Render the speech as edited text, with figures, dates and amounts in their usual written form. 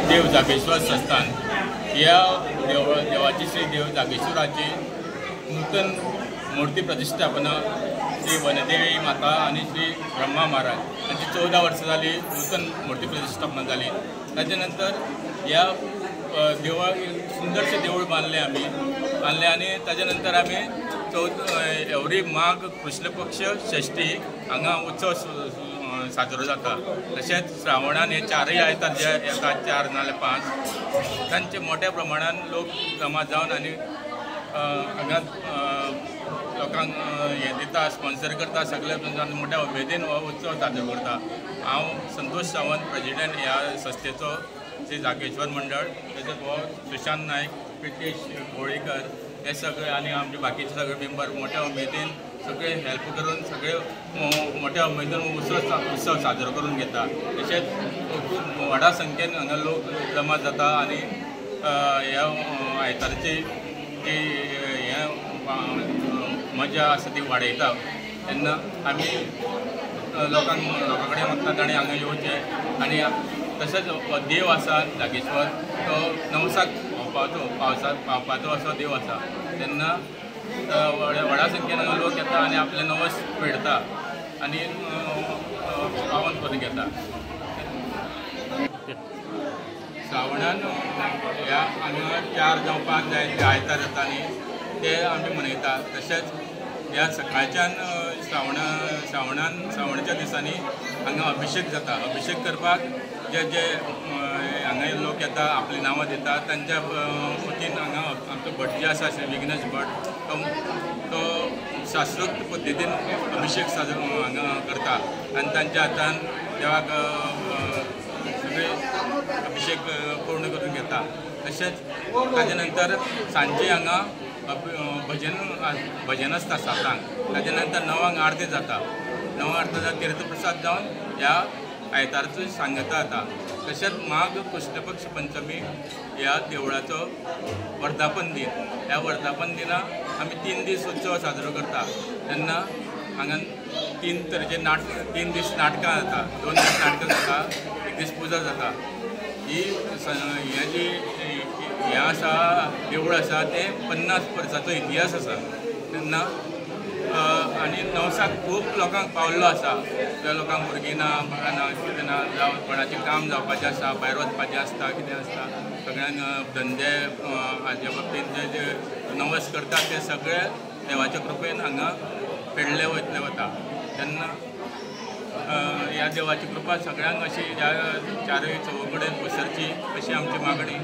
देव जागेश्वर संस्थान ह्या देवाची श्री देव जागेश्वराची नूतन मूर्ती प्रतिष्ठापना श्री वनदेवी माता आनी श्री ब्रह्मा महाराज हांची 14 वर्सां जाली नूतन मूर्ती प्रतिष्ठापना जाली. ताजे नंतर ह्या देवळा सुंदरशें देवूळ बांदलें आमी बांदलें आनी ताजे नंतर आमी एवरी माघ कृष्ण पक्ष षष्ठी हांगा उत्सव साजरो जाता. तशेंच श्रावणान हे चारय आयतार जे येता 4 नाल्यार 5 तांचे मोठ्या प्रमाणान लोक जमा जावन आनी हांगा लोकांक हें दिता, स्पॉन्सर करता. सगळे मोठ्या उमेदीन हो उत्सव साजरो करता. हांव संतोष सावंत, प्रेजिडेंट ह्या संस्थेचो श्री जागेश्वर मंडळ. तशेंच हो सुशांत नायक, प्रितेश होळीकर हे सगळे आनी आमचे बाकीचे सगळे मेंबर मोठ्या उमेदीन सगळे हेल्प करून सगळे मोठ्या उमेदीन उत्सव साजरो करून घेता. तशेंच खूब व्हडा संख्येन हांगा लोक जमा जाता आनी ह्या आयतारची जी हें मजा आसा ती वाडयता. तेन्ना आमी लोकां कडेन मागता ताणें हांगा येवचें. आनी तशेंच हो देव आसा जागेश्वर, तो नवसाक पावपाचो, पावसाक पावपाचो असो देव आसा. तेन्ना व्हडा संख्येन हांगा लोक येता आनी आपले नवस फेडता आनी पावन करून घेता. श्रावणान ह्या हांगा 4 जावं 5 जायते आयतार जाता न्ही ते आमी मनयता. तशेंच ह्या सकाळच्यान श्रावणाच्या दिसांनी हांगा अभिशेक जाता. अभिशेक करपाक जे जे हांगा लोक येता, आपलीं नांवां दिता, तांच्या वतीन हांगा आमचो भट जे आसा श्री विघ्नेश भट तो शास्त्रोक्त पद्दतीन अभिशेक साजरो हांगा करता आनी तांच्या हातान देवाक सगळे अभिशेक पूर्ण करून घेता. तशेंच ताजे नंतर सांजे हांगा भजन आसता 7 ताजे नंतर 9 आरती जाता. 9 आरती जाता, तीर्थप्रसाद जावन ह्या आयतारचो सांगता जाता. तशेंच माघ कृष्णपक्ष पंचमी ह्या देवळाचो वर्धापन दिन. ह्या वर्धापन दिना आमी 3 दीस उत्सव साजरो करता. तेन्ना हांगा 3 तरेचे 3 दीस नाटकां जाता, 2 दीस नाटकां जाता, 1 दीस पुजा जाता. ही हें जी हें आसा देवूळ आसा तें 50 वर्साचो इतिहास आसा. तेन्ना आनी नवसाक खूब लोकांक पावल्लो आसा. त्या लोकांक भुरगीं ना, बाळां ना, कितें ना, जावं कोणाचें काम जावपाचें आसा, भायर वचपाचें आसता, कितें आसता, सगळ्यांक धंदे हाजे बाबतींत जे जे नवस करतात ते सगळे देवाच्या कृपेन हांगा फेडले वयतले वता. तेन्ना ह्या देवाची कृपा सगळ्यांक अशी ह्या चारूय चौगुडेन पसरची अशी आमची मागणी.